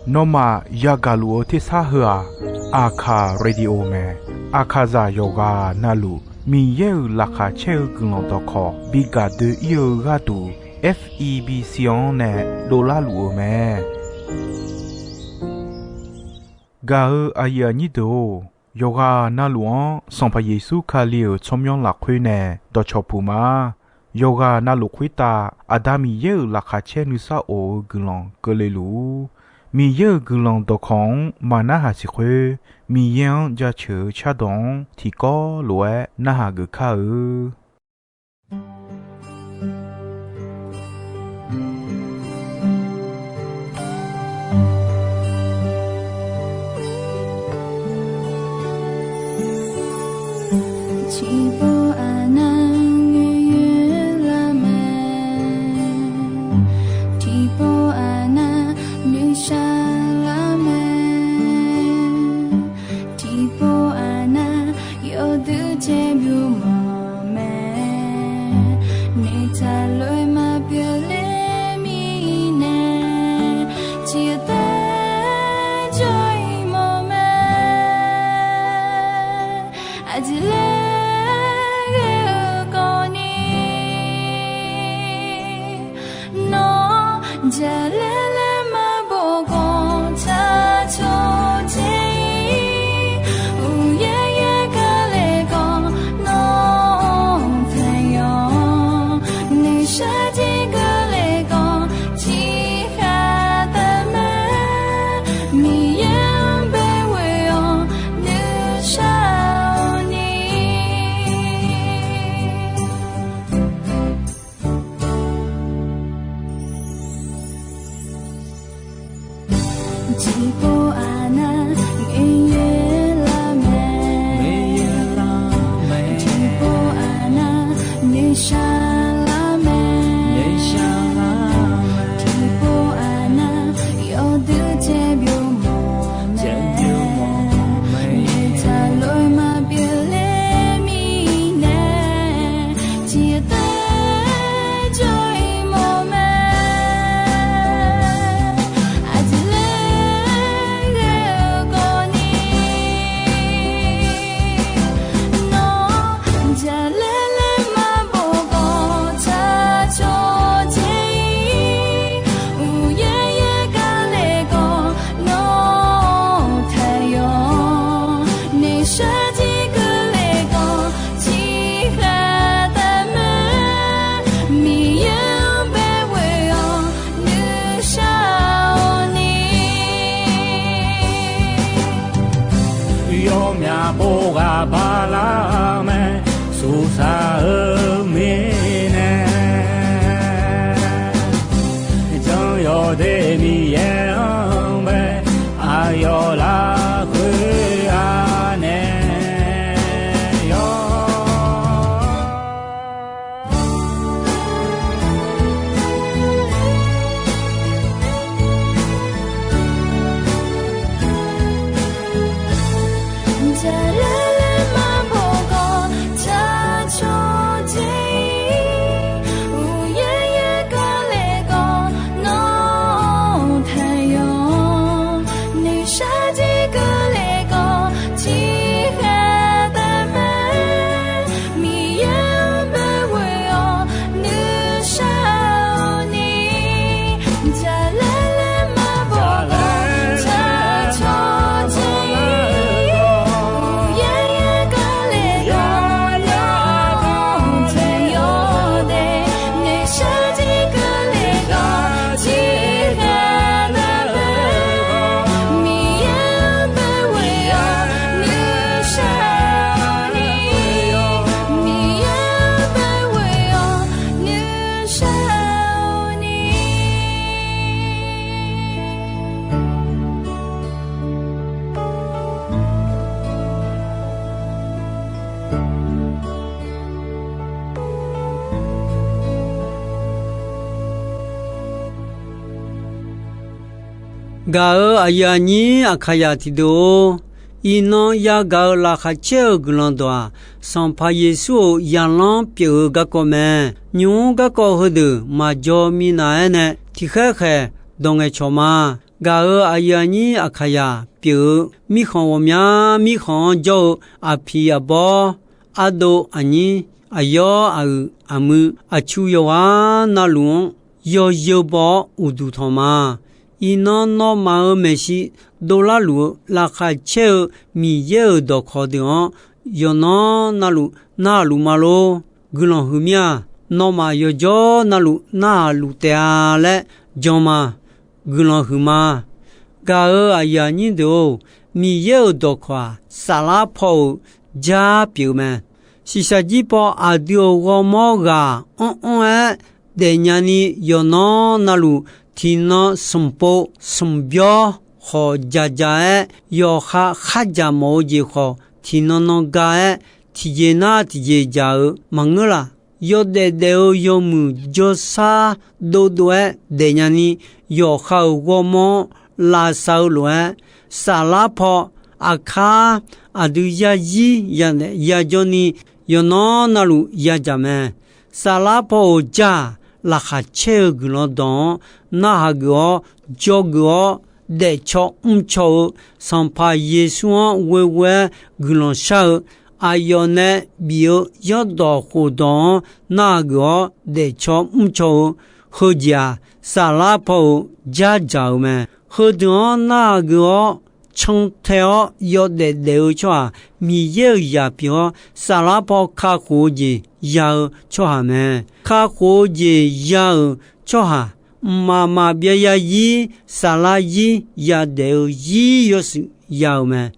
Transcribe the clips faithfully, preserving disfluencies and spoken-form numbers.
Nawmaf yagaq luf-eu tersar heu-aq, Aqkaq Radio mae. Aqkaqzaq yawqghaq navluf Miqyaer-euq laqkhaq caer-eu guiqlanq dawqkawq bi gaq doe-ir-eu gharduq, F E B C-anr nae dovlar luf-eu mae. Gaq-eu aqyuif aqnyir deuq-or, yawqghaq navluf-anr Sanqpaq Yeqsur Kali-euq tsawrmyanr lafkhoer nae dawqcawq puq ma. Yawqghaq navluf khoertav Aqda Miqyaer-euq laqkhaq caer nuisar of-eu guiqlanq keuvle luf-ur. Miqyaer-euq guiqlanq dawqkawq-anr maqnarhaq siq khoer, Miqyaer-anr jaceuq-eu cardawq-anr tiqkawv lof-aer narhaq geuf kar-eu. Tiqpov aqnav ngaeqyoer lar mae, tiqpov aqnav nuishar lar mae, tiqpov aqnav yawduq caer byov mawf mae, noeqtaq lof-aer maqpyeuf ler mirnae, tiqtaer jawr-ir mawf mae. Aqjeq laer ghae-eu kawvni, nawr jaqlaer laer maqbof khawf tsaq cawq dzae-ir, uqyaer yaer kale khawf nawr taqyawf, noeqshaq jir keuvle khawf tiqkhaq taf mae, Miqyaer-anr baeqghoe-awr nuishar-awq ni. Tiqpov aqnav ngaeqyoer lar mae, tiqpov aqnav nuishar lar mae, tiqpov aqnav yawduq caer byov mawf mae, noeqtaq lof-aer maqpyeuf ler mirnae, tiqtaer jawr-ir mawf mae. Aqjeq laer ghae-eu kawvni, nawr jaqlaer laer maqbof khawf tsaq cawq dzae-ir, uqyaer yaer kale khawf nawr taqyawf, noeqshaq jir keuvle khawf tiqkhaq taf mae, Miqyaer-anr baeqghoe-awr nuishar-awq ni. Yawmyaq pov ghaq bala mae, suqsaq-eu mirnae, jan yawdaef Miqyaer-anr bae, aqyawf lafkhoer-a nae yawr. Jaqlaer laer maqbof khawf tsaq cawq dzae-ir, uqyaer yaer kale khawf nawr taqyawf, noeqshaq jir keuvle khawf tiqkhaq taf mae, Miqyaer-anr baeqghoe-awr nuishar-awq ni. Jaqlaer laer maqbof khawf tsaq cawq dzae-ir, uqyaer yaer kale khawf nawr taqyawf daef, noeqshaq jir keuvle khawf tiqkhaq taf mae, Miqyaer-anr baeqghoe-awr nuishar-awq ni. Miqyaer-anr baeqghoe-awr nuishar-awq ni. Gaq-euq aqyuif aqnyir Aqkaqzaq tiqdeuq-or, iqnan yagaq-euq laqkhaq caer-eu guiqlanq dawq-aq, Sanqpaq Yeqsur-euq zaqlanr pyeuf-eu garkawv mae. Nymq-mr garkawv heudeuq maqjaw minav-aer nae tiqkhaer khaeq dawq ngaeqcawq ma. Gaq-euq aqyuif aqnyir Aqkaqzaq pyeuf-eu mirkhanq ghawqmya mirkhanq-anr jawr-eu aqpiq aqbawr, ardov aqnyir, aqyawr aqyuif aqmuiq aqcu yawqghaq navluf-anr yawzeu baw-awr uqduq tanq ma. Iqnan nawmaf-euq maeqshi dovlar luf-eu laqkhaq caer-eu Miqyaer-euq dawqkawq deuq-anr yawqnan navluf narhaq luf ma lor. Guiqlanq huiq mir-a. Nawmaf yawqjawr navluf narhaq luf taef-a laer jan ma. Guiqlanq huiq ma. Gaq-euq aqyuif aqnyir deuq-or, Miqyaer-euq dawqkawq-aq, saflar paw-euq jar pyeuf-eu mae. Shiqshaq jir paw aqdui-euq ghawrmawr ghaq anr anr-aer daefnya ni, yawqnan navluf tiqnan smq pov smq byawr khawq jaq jaq-aer, yawqha kharjaq mawf-eu jeq khawf, tiqnan nan ga-aer, tiqjeq nar tiqjeq jaq-euq maqngeur laq. Yawdaef daef-eu yawmuiq jawrsar dovdov-aer daefnya ni, yawqha-euq ghawrmawr-anr lavsav-eu lof-aer, saflar paw aqkar aqdui yazir yadaef yajawr ni, yawqnan navluf yajaq mae. Saflar paw-euq jar-aq, laqkhaq caer-eu guiqlanq dawq-anr narhaq geuf-awr, dzawgeuf-awr, daefcaw mrcaw-eu Sanqpaq Yeqsur-anr ghoeghoe-aer guiqlanq shar-eu, aqyawf nae bif-eu yawrdawq khofdawq-anr narhaq geuf-awr daefcaw mrcaw-eu heujeq-aq, saflar paw-euq jardzaq-euq mae. Heudeuq-anr narhaq geuf-awr cantae-awr yawdaef daef-eu tsawrhaq, Miqyaer-euq zaq pyeuf-awr saflar paw kakhof-eu jeq ya-eu tsawrhaq mae. Kakhof-eu jeq ya-euq tsawrhaq, mqmaq maqbyav yazir saflar zir yadaef-eu zir yawshuif ya-euq mae.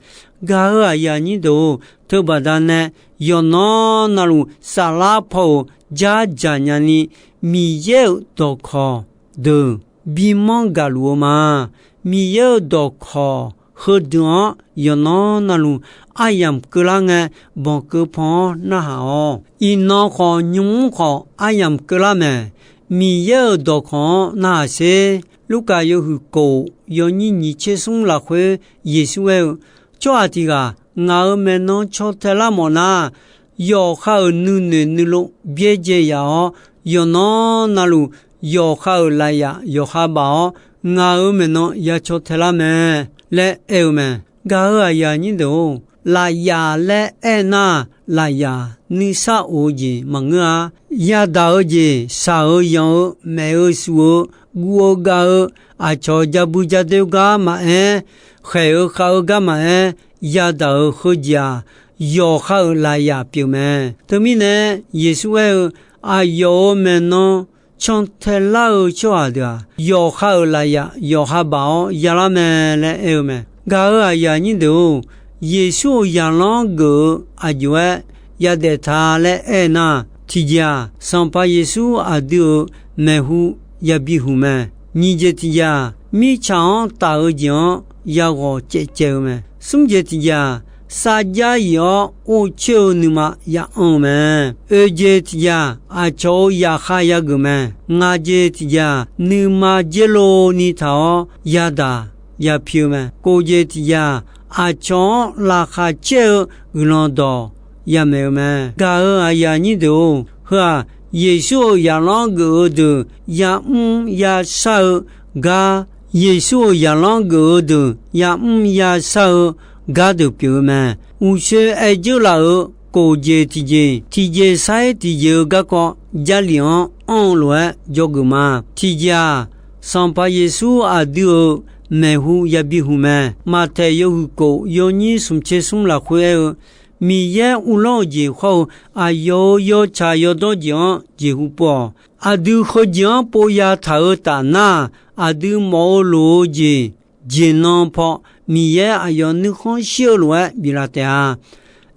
Gaq-euq aqyuif aqnyir deuq-or, teubaqda nae yawqnan navluf saflar paw-euq jardzaq nya ni, Miqyaer-euq dawqkawq deuq bimanr gaqluf-eu ma. Miqyaer-euq dawqkawq heudeuq-anr yawqnan navluf aryamq keuvlar ngae, banqkeuv pan-anr narhaq-awq. Iqnan khawf nymq-mr khawf aryamq keuvlar mae. Miqyaer-euq dawqkawq-anr narhaq sher. Lurkaf yawhuiq kof yawnyir nyiq tser smr lafkhoer Yeqsur aer-eu, Tsawrhaq tiq ghaq ngaq-euq maeqnan caw tae lar mawf nar, yawqha-euq nuinoeq nuilov byaerdzae yaf-awr, yawqnan navluf yawqha-euq lafyaf yawqha baf-awr, ngaq-euq maeqnan ya caw tae lar mae laer aer-eu mae. Gaq-euq aqyuif aqnyir deuq-or, lafyaf laer aer nar, lafyaf nuisar of-eu jeq maqngeur-a. Yadaq-eu jeq, shaq-eu yanq-eu, maef-eu shuf-eu, guv-eu gav-eu, aqcawq ja bui ja doer gar maqaer, khaeq-eu khav-eu gar maqaer, yadaq-euq heujeq-aq, yawqha-euq lafyaf pyeuf mae. Teumirnae, Yeqsur aer-eu, Aqyawf-euq maeqnan cantae lar-eu tsawrhaq deuq-aq, yawqha-euq lafyaf yawqha baf-awr yalar mae laer aer-eu mae. Gaq-euq aqyuif aqnyir deuq-or, Yeqsur-euq zaqlanr geuf-eu aqjox-aer yadaef ta laer aer nar, tiqjeq-aq, Sanqpaq Yeqsur aqdui-euq maeqhu yabi huq mae. Nyiq jeq tiqjeq-aq, mirtsaq-anr taf-eu jeq-anr yaghawq caevcaev-eu mae. Smr jeq tiqjeq-aq, sarjax yif-awr or coer-eu nuima ya anr-eu mae. Oeq jeq tiqjeq-aq, aqcawq-euq zaqkhav yageuf mae. Ngaq jeq tiqjeq-aq, nuima dzeurlov ni taq-awr yadaq yapi-eu mae. Kof jeq tiqjeq-aq, aqcawq-anr laqkhaq caer-eu guiqlanq dawq yamaeq-eu mae. Gaq-euq aqyuif aqnyir deuq-or, heu-aq, Yeqsur-euq zaqlanr geuf-eu deuq yamr yashar-eu gar, Yeqsur-euq zaqlanr geuf-eu deuq yamr yashar-eu gar deuq pyeuf-eu mae. Uqshoe aer dzeur laf-euq kof jeq tiqjeq, tiqjeq sar-ir tiqjeq-eu garkawv Jarlif-anr anr-eu lof-aer dzawgeuf ma. Tiqjeq-aq, Sanqpaq Yeqsur aqdui-euq maeqhu yabi huq mae. Maqtaeq yawhuiq kof yawnyir smq tser smr lafkhoer aer-eu, Miqyaer uvlanr-eu jeq hawr-eu aqyawf-euq yawtsaq yawdawr jeq-anr jeqhu pov-awq. Aqdui heujeq-anr pov ya taq-eu taf nar, aqdui mawf-eu loq-eu jeq jeqnan paw Miqyaer aqyawf nuikhanr shir-eu lof-aer biflaf taef-a.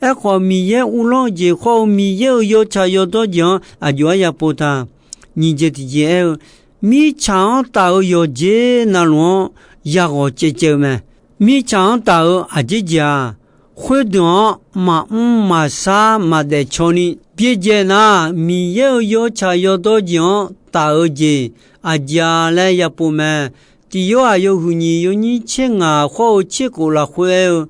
Aerkhawf, Miqyaer uvlanr-eu jeq hawr-eu Miqyaer-euq yawtsaq yawdawr jeq-anr aqjox-aer ya pov ta. Nyiq jeq tiqjeq aer-eu, mirtsaq-anr taf-eu yawqjeq navluf-anr yaghawq caevcaev-eu mae. Mirtsaq-anr taf-euq aqjeq jeq-aq, khoerdeuq-anr maqmr maqshar maqdaef caw ni byaerdzae nar, Miqyaer-euq yawtsaq yawdawr jeq-anr taf-eu jeq aqjeq-a laer ya pov mae. Tiq Yorhaq yawhuiq nyiq yawnyir tser ngaq hawr-eu tser khof lafkhoer aer-eu,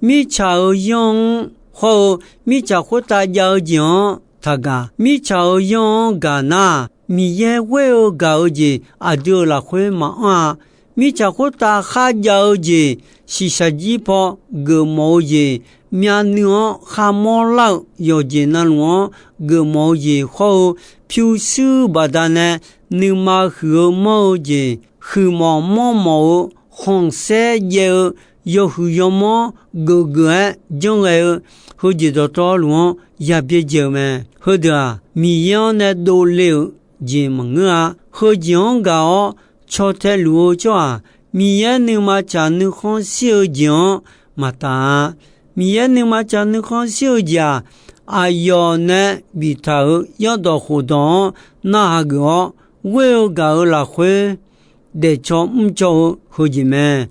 mirtsaq-euq yanr-anr hawr-eu mirtsaq khoertav jav-eu jeq-anr taqgaq. Mirtsaq-euq yanr-anr gaq nar, Miqyaer ghoer-eu gaq-eu jeq aqdui-euq lafkhoer maqanr-a. Mirtsaq khoertav kharjav-eu jeq, shiqshaq jir paw geufmawf-eu jeq, myavnuiv-anr kharmawr lar-euq yawqjeq navluf-anr geufmawf-eu jeq hawr-eu, pyurshuir baqdanae nuima huiq-eu manr-eu jeq, huiqmawf manrmawf-eu khanqsaer jaev-eu, yawhuiq yawmanr geufgeuf-aer janrghae-eu, heujeq dawqtawvluf-anr ya byaerdzae-eu mae. Heudeuq-aq, Miqyaer-anr nae dovle-euq jeq maqngeur-a. Heujeq-anr gaq-awr caw tae luf-eu tsawrhaq, Miqyaer nuima tsaq nuikhanr shir-eu jeq-anr maqtaf-a. Miqyaer nuima tsaq nuikhanr shir-eu jeq-aq, aqyawf nae biftaq-euq yaerdawq khofdawq-anr narhaq geuf-awr, ghoer-eu gaq-eu lafkhoer daefcaw mrcaw-eu heujeq mae.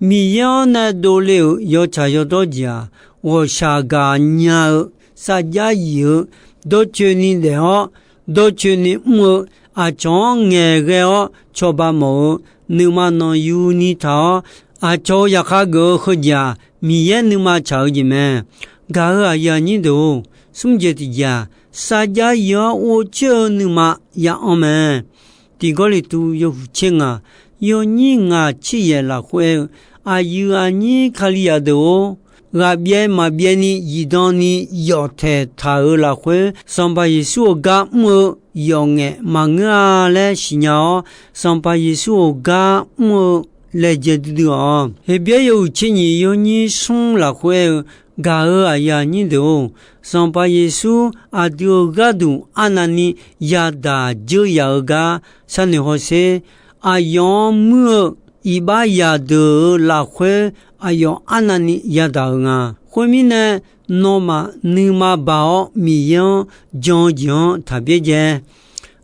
Miqyaer-anr nae dovle-euq yawtsaq yawdawr jeq-aq, ghawqshaq gaqnya-eu, sarjax yif-eu, dawrcoeni daef-awr, dawrcoeni mr-eu, aqcawq-anr ngaeqghae-awr cawba mawf-eu, nuima nanqyuni taq-awr, aqcawq-euq zaqkhav geuf-eu heujeq-aq, Miqyaer nuima tsaq-eu jeq mae. Gaq-euq aqyuif aqnyir deuq-or, smr jeq tiqjeq-aq, sarjax yif-awr ghovcoer-eu nuima ya anr mae. Tiq Gawrliqtu yawhuiq tser ngaq, yawnyir ngaq tser yaeq lafkhoer aer-eu, aqyuif aqnyir Kalizaq deuq-or, ghaqbyaev maqbyaev ni zifdan ni yawf taeqtaq-euq lafkhoer, Sanqpaq Yeqsur-euq gar mr-eu yawfngaef maqngeur-a laer siqnya-awr, Sanqpaq Yeqsur-euq gar mr-eu laejae duidui-awq. Heqbyaer yawhuiq tser nyiq yawnyir smr lafkhoer aer-eu, gaq-euq aqyuif aqnyir deuq-or, Sanqpaq Yeqsur aqdui-euq gharduq arnavni yadaq dzeur yaf-eu gar sharnoeq hawsher. Aqyawf-anr muir-eu iqbax zaqdeuq-euq lafkhoer aqyawf arnavni yadaq-euq nga. Khoermirnae, nawmaf nuima baq-awr Miqyaer-anr jan-eu jeq-anr taq byaerdzae.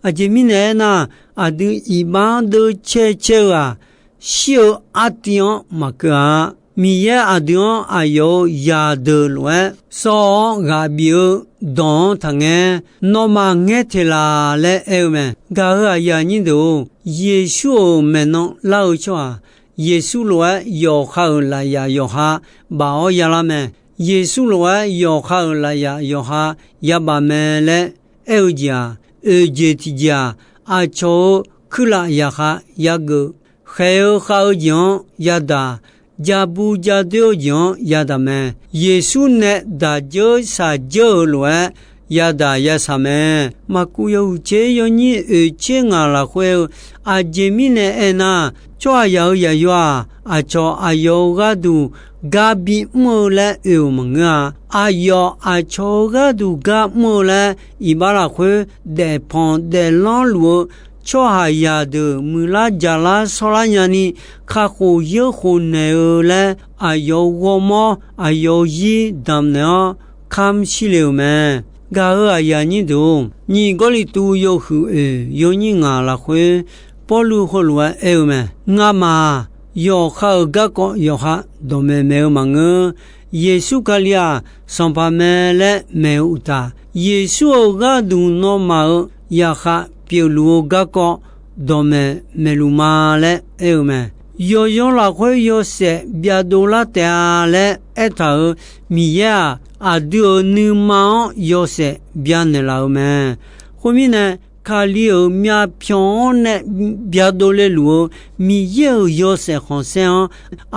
Aqjeq mirnae aernar, aqdui iqbax-anr deuvcae cae-eu-aq, shir-eu artiv-anr maqkeuv-a. Miqyaer aqdui-anr aqyawf-euq zaqdeuq lof-aer sawr-awr ghaq bif-eu dawq-anr taqngaer, nawmaf ngaer teq laq laer aer-eu mae. Gaq-euq aqyuif aqnyir deuq-or, Yeqsur-euq maeqnan lar-eu tsawrhaq, Yeqsur lof-aer yawqha-euq lafyaf yawqha baf-awr yalar mae. Yeqsur lof-aer yawqha-euq lafyaf yawqha yabaf mae laer aer-eu jeq-aq, oeq jeq tiq jeq-aq, aqcawq-euq kuirlaf zaqkhav yageuf, khaeq-eu khav-eu jeq-anr yadaq, ja bu ja doer-eu jeq-anr yadaq mae. Yeqsur nae daq dzeur shaq dzeur-euq lof-aer yadaq yashaq mae. Maqkuv yawhuiq tser yawnyir oeq tser ngaq lafkhoer aer-eu, aqjeq mirnae aernar, tsawrhaqzaq-euq yaqyo-aq, aqcawq aqyawf-euq gharduq gar bimr-eu laer oe-euq maqngeur-a. Aqyawf aqcawq-euq gharduq gar mr-eu laer iqbax lafkhoer daefpanq daeflanr luf-eu tsawrhaqzaq deuq muiqlar jaqlar shawrlar nyani kakhof yeurkhof naeq-eu laer aqyawf-euq ghawrmawr aqyawf-euq zir damqnaeq-awr kamr shir le-euq mae. Gaq-euq aqyuif aqnyir deuq-or, nyiq Gawrliqtu yawhuiq oeq yawnyir ngaq lafkhoer Pawrluv heulof-aer aer-eu mae. Ngamaf-aq, yawqha-euq garkawv yawqha dawqmaeq maeq-eu maqngeur. Yeqsur Kali-aq, Sanqpaq mae laer maeq-eu uqtaf, Yeqsur-euq gharduq nawmaf-euq zaqkhav pyeufluf-eu garkawv dawqmaeq maeqluf ma laer aer-eu mae. Yawqyawr lafkhoer yawshaef byavdov lar taef-a laer aertaq-euq Miqyaer-aq, aqdui-euq nuima-anr yawshaef byanaeq laf-eu mae. Khoermirnae, Kali-euq myavpyawq-anr nae byadov le luf-eu Miqyaer-euq yawshaef khanqsaer-anr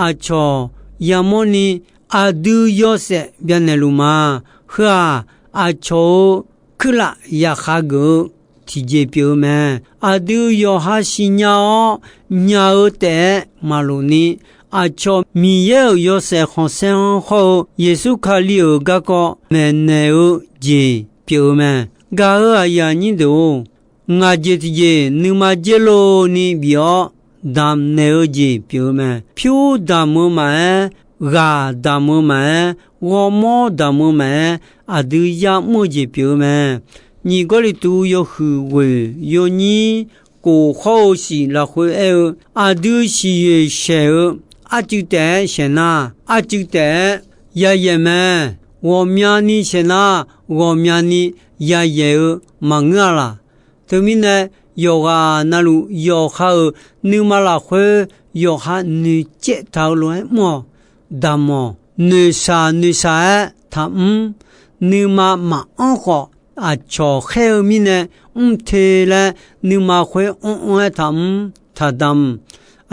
aqcawq yamawrni aqdui yawshaef byanaeq luf ma. Heu-aq, aqcawq-euq kuirlaf yaqkhav geuf-eu tiqjeq pyeuf-eu mae. Aqdui yawqha siqnya-awr nya-eu taef-aer maqloq ni, aqcawq Miqyaer-euq yawshaef khanqsaer-anr hawr-eu Yeqsur Kali-euq garkawv maeqnaeq-eu jeq pyeuf-eu mae. Gaq-euq aqyuif aqnyir deuq-or, ngaq jeq tiqjeq nuima dzer lor ni bif-awr damqnaeq-eu jeq pyeuf-eu mae. Pyur damq-eu maqaer, ghaq damq-eu maqaer, ghawrmawr damq-eu maqaer, aqdui ya'mr-eu jeq pyeuf-eu mae. Nyiq Gawrliqtu yawhuiq ghoeq yawnyir kof hawr-eu siq lafkhoer aer-eu, aqdui siqyoeq shaeq-eu arcuiv taef-aer shaeq nar, arcuiv taef-aer yayaeq mae. Ghawqmyani shaeq nar, ghawqmyani yayaeq-eu maqngeur-a laq. Teumirnae, yawqghaq navluf yawqha-euq nuima lafkhoer yawqha noeqcaev taq-eu lof-aer mr-awq. Damq-awq. Noeqshaq noeqshaq-aer taqmr. Nuima maqanr khawf aqcawq khaer-eu mirnae mr te laer nuima khoer anr-anr-aer taqmr taqdamq.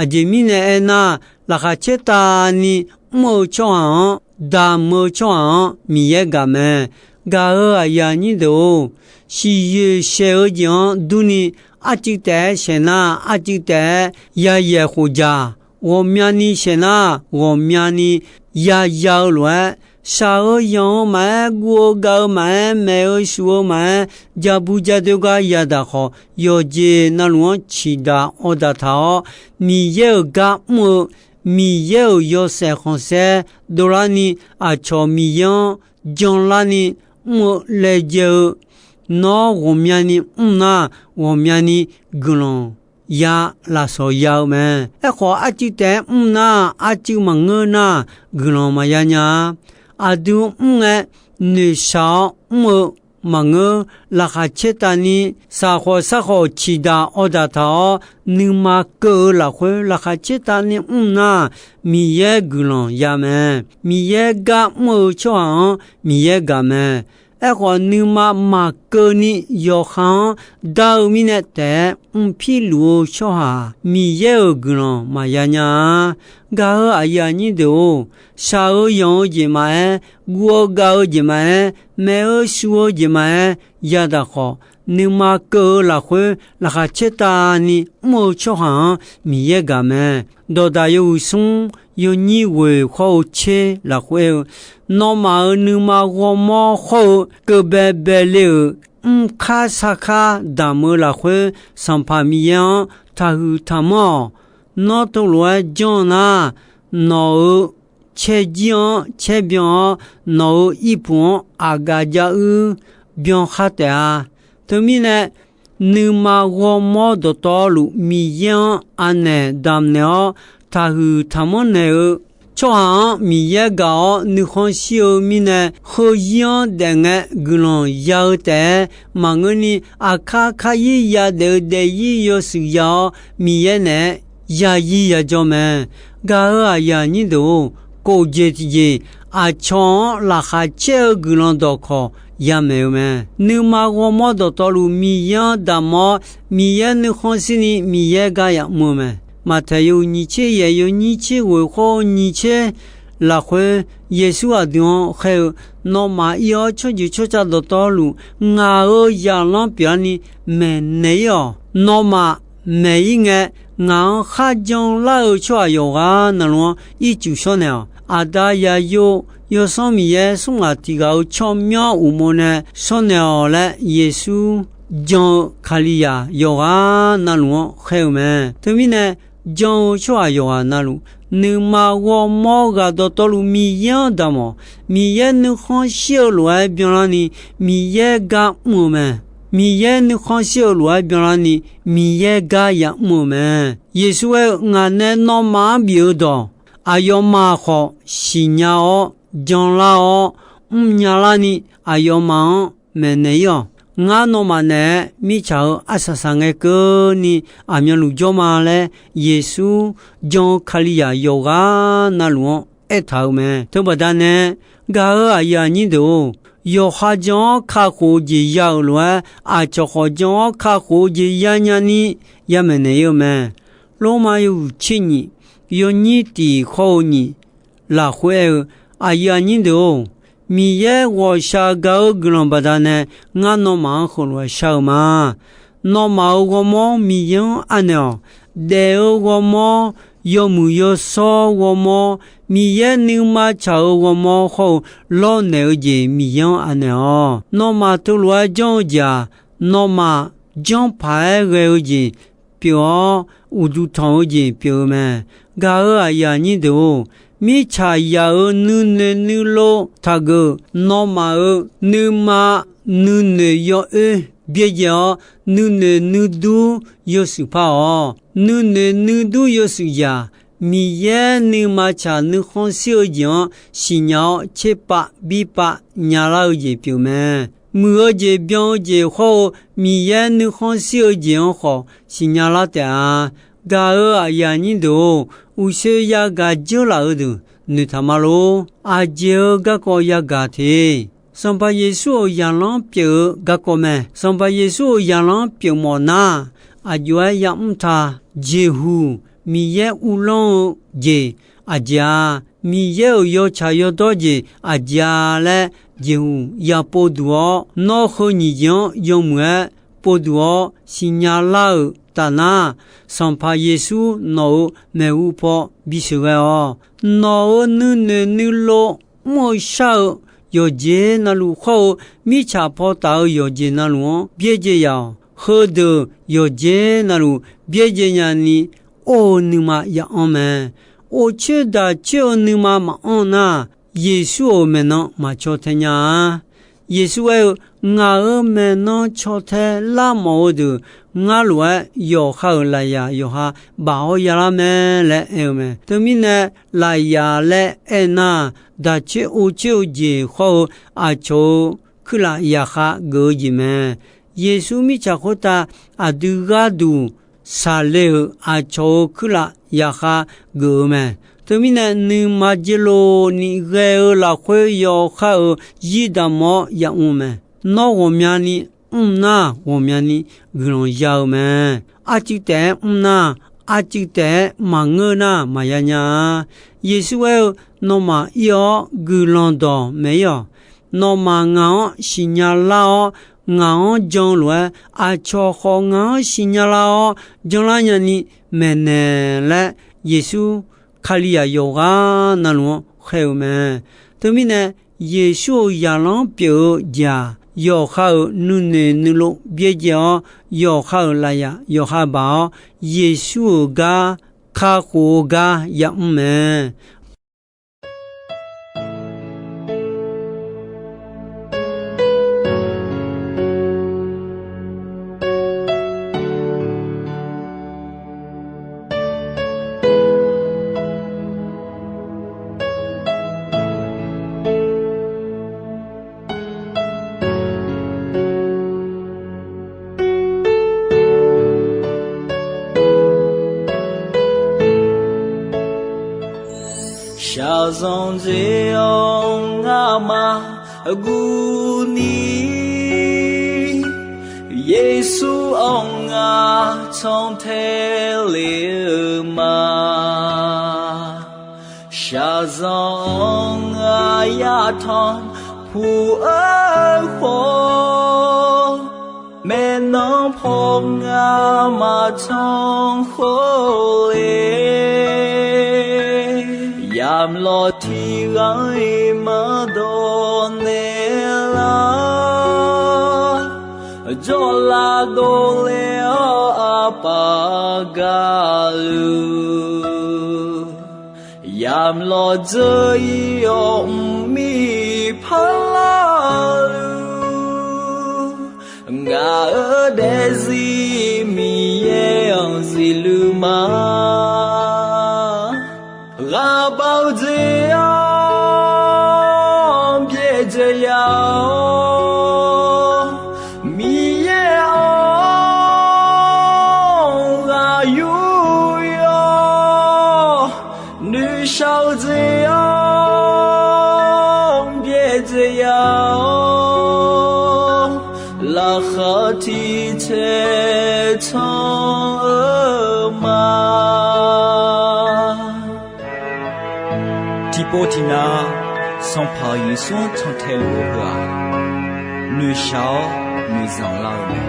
Aqjeq mirnae aernar, laqkhaq caertavni mr-eu tsawrhaq-anr, damq-eu tsawrhaq-anr Miqyaer gaq mae. Gaq-euq aqyuif aqnyir deuq-or, siqyoeq shaeq-eu jeq-anr durni, arcuiv taef-aer shaeq nar, arcuiv taef-aer yayaeq khof dzaq, ghawqmyani shaeq nar, ghawqmyani yaya-eu lof-aer, shaq-eu yanq-eu maqaer, guv-eu gav-eu maqaer, maeq-eu shuf-eu maqaer, ja bu ja doe gar yadaq khawf, yawqjeq navluf-anr ciqdaq awqdaq taq-awr, Miqyaer-euq gar mr-eu, Miqyaer-euq yawshaef khanqsaer dovlarni, aqcawq Miqyaer-anr janlarni mr-eu laejae-eu, nawr ghawqmyani mr nar, ghawqmyani guiqlanq ya lafsawq ya-eu mae. Aerkhawf, arcuiv taef-aer mr nar, arcuiv maqngeur nar, guiqlanq maqya nya-a. Aqdui mr ngae, noeqshaq-awr mr-eu maqngeur. Laqkhaq caertavni, saqkhawf sarkhawf ciqdaq awqdaq taq-awr, nuima keuv-eu lafkhoer laqkhaq caertavni mr nar, Miqyaer guiqlanq ya mae. Miqyaer gar mr-eu tsawrhaq-anr Miqyaer gaq mae. Aerkhawf, nuima maqkeuvni yawqha-anr dar-eu mirnae taef-aer mrpir luf-eu tsawrhaq, Miqyaer-euq guiqlanq maqya nya-a. Gaq-euq aqyuif aqnyir deuq-or, shaq-eu yanq-eu jeq maqaer, guv-eu gav-eu jeq maqaer, maeq-eu shuf-eu jeq maqaer, yadaq khawf, nuima keuv-eu lafkhoer laqkhaq caertavni mr-eu tsawrhaq-anr Miqyaer gaq mae. Dawqdaq yawhuiq smr yawnyir ghoeq khawr-eu tser lafkhoer aer-eu, nawmaf-euq nuima ghawrmawr khawr-eu keuv baebae le-euq mrkar sarkar damq-eu lafkhoer, Sanqpaq Miqyaer-anr taqhuiq taqmanr-awq. Nawr teulof-aer janr nar, nawq-euq caerjir-anr caerbyan-awr, nawq-euq irpuq-anr aqgaf jav uir byan khar taef-a. Teumirnae, nuima ghawrmawr dawqtawvluf Miqyaer-anr anaeq damq naeq-awr, taqhuiq taqmanr naeq-eu tsawrhaq-anr Miqyaer gaq-awr nuikhanr shir-eu mirnae, heuzir-anr daef ngae guiqlanq ya-eu taef-aer maqngeurni, aqkar karyir yadaef-eu daefzir yawshuif ya-awr, Miqyaer naeq-aer yazir yajawr mae. Gaq-euq aqyuif aqnyir deuq-or, kof jeq tiqjeq aqcawq-anr laqkhaq caer-eu guiqlanq dawqkawq yamaeq-eu mae. Nuima ghawrmawr dawqtawvluf Miqyaer-anr damq-awr, Miqyaer nuikhanr shirni Miqyaer gar yamr-eu mae. Maqtaeq yawhuiq nyiq tser yaeq yawnyir tser ghoeq khawr-eu nyiq tser lafkhoer, Yeqsur aqdui-anr khaer-eu, nawmaf ir-awr tsawrjeuq tsawrca dawqtawvluf ngaq-euq zaqlanr pyeuflarni maeqnaeq ir-awq. Nawmaf maeq-ir ngae, ngaq-anr kharjan lar-eu tsawrhaq yawqghaq navluf-anr ircuf shawrnaeq-awq. Aqda, Zaqyo, Yawsanr Miqyaer, smr ghaq tiq ghaq-euq tsawrmyanr uqmov nae shawrnaeq-awq laer, Yeqsur jan-eu Kalizaq yawqghaq navluf-anr khaer-eu mae. Teumirnae, jan-eu tsawrhaq yawqghaq navluf, nuima ghawrmawr ghaq dawqtawvluf Miqyaer-anr damq-awq. Miqyaer nuikhanr shir-eu lof-aer byanlarni, Miqyaer gar mr-eu mae. Miqyaer nuikhanr shir-eu lof-aer byanlarni, Miqyaer gar yamr-eu mae. Yeqsur aer-eu, ngaq nae nawmaf-anr bif-eu dawq, aqyawfmaf khawf siqnya-awr, janlar-awr, mrnya larni aqyawfmaf-anr maeqnaeq ir-awq. Ngar nawmaf naeq-aer mirtsaq-euq arsaq saq ngae keuvni aqmyanluf jawr ma laer, Yeqsur jan-eu Kalizaq yawqghaq navluf-anr aertaq-euq mae. Teubaqda nae, gaq-euq aqyuif aqnyir deuq-or, yawqha jan-awr kakhof-eu jeq ya-euq lof-aer, aqcawq khawf jan-awr kakhof-eu jeq yanya ni yamaeq naeq ir-eu mae. Lormav yawhuiq tser nyiq, yawnyir tiq khawr-eu nyiq lafkhoer aer-eu, aqyuif aqnyir deuq-or, Miqyaer ghawqshaq gaq-eu guiqlanq baqdanae ngar nawmaf-anr heulof-aer shar-eu ma. Nawmaf-euq ghawrmawr Miqyaer-anr anaeq-awq. Daef-eu ghawrmawr, yawmuiq yawshawr ghawrmawr, Miqyaer nuima tsaq-eu ghawrmawr khawr-eu lawrnaeq-eu jeq Miqyaer-anr anaeq-awq. Nawmaf teulof-aer janr-eu jeq-aq, nawmaf janr paq-aer ghae-eu jeq pyeuf-awr, uqduq tanq-eu jeq pyeuf-eu mae. Gaq-euq aqyuif aqnyir deuq-or, mirtsaq yaq-euq nuinoeq nuilov taqgeuf, nawmaf-euq nuima nuinoeq yawoer byaerdzae-awr, nuinoeq nuidur yawshuif par-awq. Nuinoeq nuidur yawshuif jeq-aq, Miqyaer nuima tsaq nuikhanr shir-eu jeq-anr siqnya-awr, tserpav birpav nyalar-eu jeq pyeuf mae. Muiq-eu jeq byan-eu jeq khawr-eu Miqyaer nuikhanr shir-eu jeq-anr khawf siqnya lar taef-a. Gaq-euq aqyuif aqnyir deuq-or, uqshoe yagaq dzeurlaf-eu deuq noeqtaq ma lor. Aqjeq-eu garkawv yagaq te. Sanqpaq Yeqsur-euq zaqlanr pyeuf-eu garkawv mae. Sanqpaq Yeqsur-euq zaqlanr pyeuf mawf nar, aqjox-aer yamr ta, jeqhuq, Miqyaer uvlanr-eu jeq aqjeq-a, Miqyaer-euq yawtsaq yawdawr jeq aqjeq-a laer jeqhuq yapov duq-awr, nawr heu nyiq jeq-anr yawmuiq-aer pov duq-awr siqnya lar-euq taf nar, Sanqpaq Yeqsur nawq-euq maeqhu paw bisheuq ghae-awq. Nawq-euq nuinoeq nuilov mr-eu shar-eu yawqjeq navluf khawr-eu, mirtsaq paw taf-eu yawqjeq navluf-anr byaerdzae yaf-awq. Heudeuq yawqjeq navluf byaerdzae nyani or-eu nuima ya'anr mae. Or coer daq coer-eu nuima maqanr nar, Yeqsur-euq maeqnan maqcaw tae nya-a. Yeqsur aer-eu, Ngaq-euq maeqnan caw tae larmawf-eu deuq ngar lof-aer yawqha-euq lafyaq yawqha baf-awr yalar mae laer aer-eu mae. Teumirnae, lafyaq laer aernar, daq coer or coer-eu jeq khawr-eu aqcawq-euq kuirlaf yaqkhav geuf-eu jeq mae. Yeqsur mirtsaq khoertav aqdui gharduq saqle-euq aqcawq-euq kuirlaf yaqkhav geuf-eu mae. Teumirnae, nuima jeq lofni ghae-eu lafkhoer yawqha-euq zir damq-awr yamr-eu mae. Nawr ghawqmyani mr nar, ghawqmyani guiqlanq ya-eu mae. Arcuiv taef-aer mr nar, arcuiv taef-aer maqngeur nar maqya nya-a. Yeqsur aer-eu, Nawmaf ir-awr guiqlanq dawq maeq-ir-awq. Nawmaf ngaq-anr siqnya lar-awr, ngaq-anr jan lof-aer, aqcawq khawf ngaq-anr siqnya lar-awr janlar nyani maeqnaeq laer, Yeqsur Kalizaq yawqghaq navluf-anr khaer-eu mae. Teumirnae, Yeqsur-euq zaqlanr pyeuf-eu jeq-aq, yawqha-euq nuinoeq nuilov byaerdzae-awr, yawqha-euq lafyaq yawqha baq-awr, Yeqsur-euq gar kakhof-eu gar yamr mae. Shaqzanq dzae-awr ngamaf guvni, Yeqsur-anr ngar cantae le-eu ma. Shaqzanq-anr ngar yatanq puq-eu khawf, maeqnan paw ngar maqtanq khawf le. Yamq lawq tiq ghaq-iq maqdawq naeq lar, jawrlav dovle-awr aqpaf gaqluf, yamq lawq dzeur-ir-awr mqmir parlar-eu, ngaq-euq daefzir Miqyaer-anr zifluf ma. Ghaqbav-eu dzae-awr byaerdzae ya-awr, Miqyaer-anr ghaq yur-awr noeqshaq-eu dzae-awr byaerdzae ya-awr, laqkhaq tiq caer can-eu ma. Tiqpov tiqnav Sanqpaq Yeqsur-anr cantae luf-eu heu-aq, noeqshaq-awr noeqzanq lar-eu mae.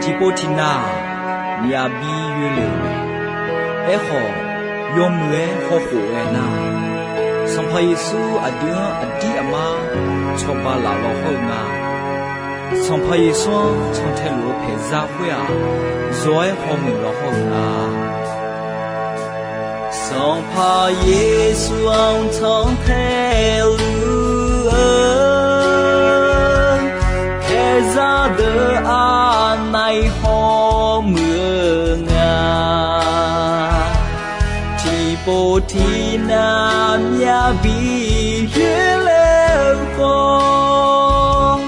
Tiqpov tiqnav-aq, myavbi yoelef-euq mae. Aerkhawf, yawmuiq-aer hawkhof ghae nar, Sanqpaq Yeqsur aqdui-anr aqdir aqmar cawba laf law hawr-eu nga. Sanqpaq Yeqsur-anr cantae luf-eu paeqzar khoer-aq, zawq-aer hawmuiq law hawr-eu nga. Sanqpaq Yeqsur-anr cantae luf-eu paeqzar deuq aqnav-iq hawmuiq-eu nga. Tiqpov tiqnav myavbi yoerler-eu khawf,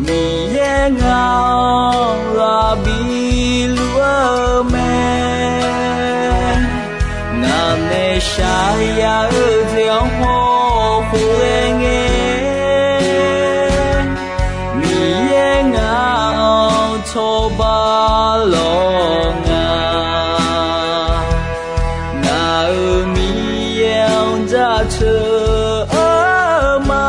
Miqyaer ngaq-anr ghaq biluf-eu mae. Ngaq nae shaqya-eu jeq-anr hawkhof ghae ngae, teu-eu ma.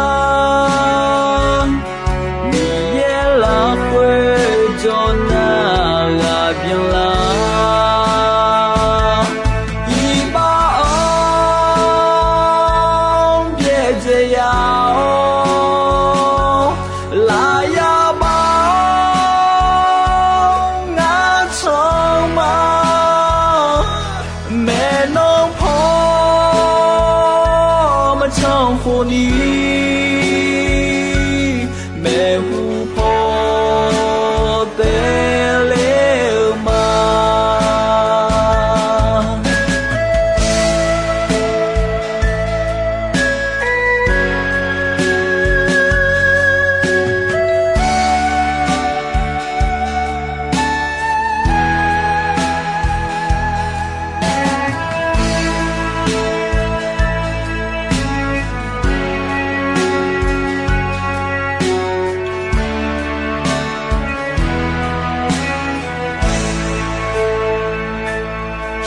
Miqyaer lafkhoer jawr nar ghaq byan lar. Iqbax-anr byaerdzae ya-awr, lafyar bar-awr ngar can ma. Maeqnan paw maqcan khofni, maeqhu paw taev ler-eu ma.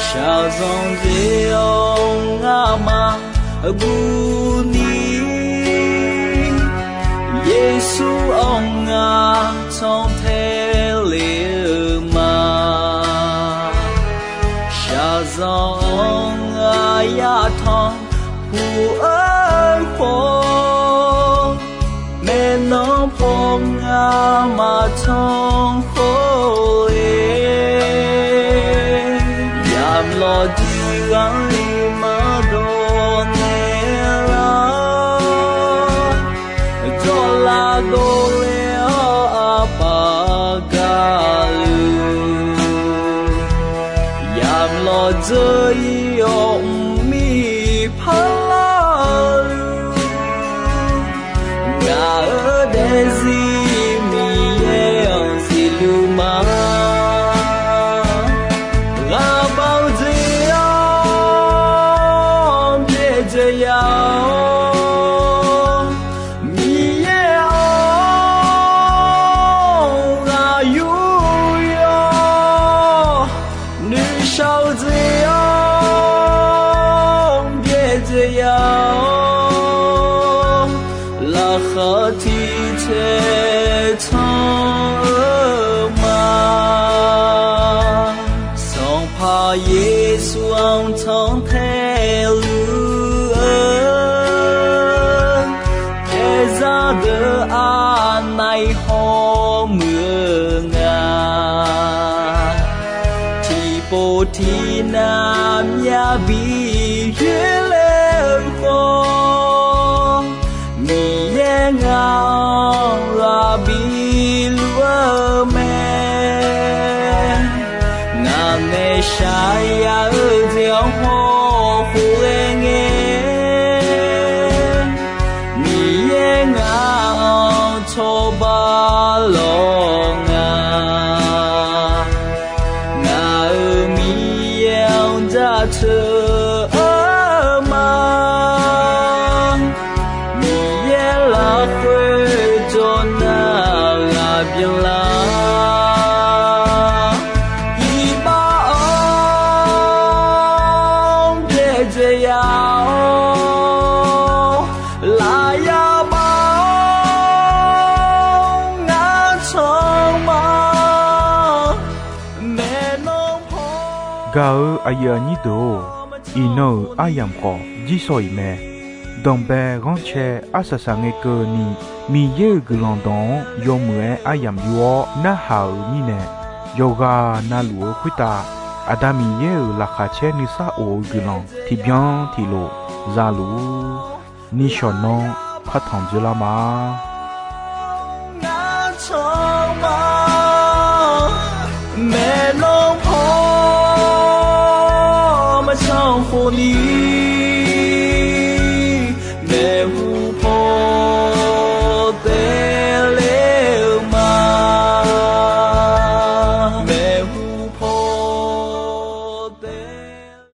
Shaqzanq dzae-awr ngamaf guvni, Yeqsur-anr ngar tanqtae le-eu ma. Shaqzanq-anr aqyar tanqpuq-eu khawf, maeqnan paw ngar maqtanq khawf-e. Yamq lawqdui ghaq-iq maqdawq naeq-a, jawrlav dovle-awr aqpaf gaqluf, yamq lawqdzeur-ir-awr mqmir parlar-eu luf, ngaq-euq daefzir Miqyaer-anr zifluf ma. Ghaqbaq-eu dzae-awr byaerdzae ya-awr, Miqyaer-anr ghaq yur yawr, noeqshaq-eu dzae-awr byaerdzae ya-awr, laqkhaq tiq taeq tanq-eu ma. Sanqpaq Yeqsur-anr tanqtae luf-eu, khaeqzaq deuq aqnaeq hawmuiq-eu nga. Tiqpov tiqnav myav bi yoerler-eu khawf, Miqyaer ngaq-anr ghaq bi luf-eu mae. Ngaq nae shaqya-eu jeq-anr hawkhof ghae ngae, Miqyaer ngaq-anr cawba lawq nga. Ngaq-euq Miqyaer-anr jaceuq-eu ma. Miqyaer lafkhoer jawr nar ghaq byan lar. Iqbax-anr byaerdzae ya-awr, lafyar bar-awr ngar can ma. Maeqnan paw. Gaq-eu aqyuif aqnyir deuq-or, iqnan-euq aryamq khawf jirshaw iq mae. Danqbae ghanrcae arsaq saqngae keuvni, Miqyaer-euq guiqlanq dawq-anr yawmuiq-aer aryamq yur-awr narhaq-euq mirnae, yawqghaq navluf-eu khoertav Aqda Miqyaer-euq laqkhaq caer nuisar of-eu guiqlanq tiqbyan tiqlof za luf-ur. Nishawq nanr partanq dzoerlar ma.